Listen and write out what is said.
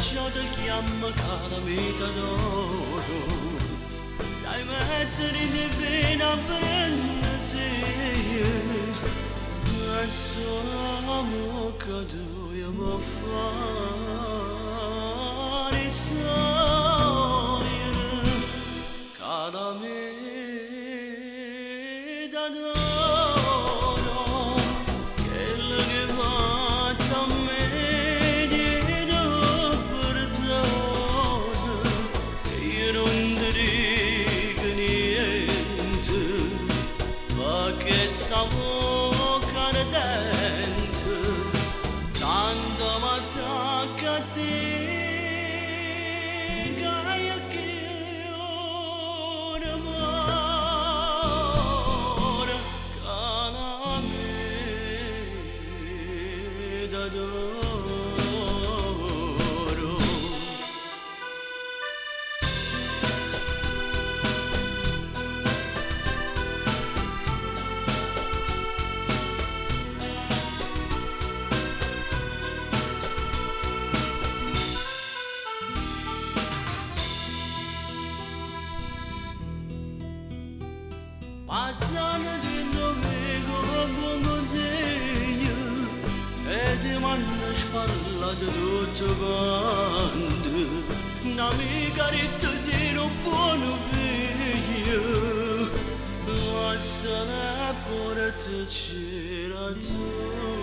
Perciò ti chiamo calamita d'oro. Sai mettere in vena frenesia, ma solo che dobbiamo fare sognare calamita d'oro, quella che va a me di perdono, e io non ti dico niente, ma che sta bocca ardente, tanto m'attacca a te, che io muore, calamita d'oro. Passando di nome come un consiglio e ti m'hanno sparlato tutto quanto. Un'amica detto sei un buon figlio, ma se ne pure ti c'era tu.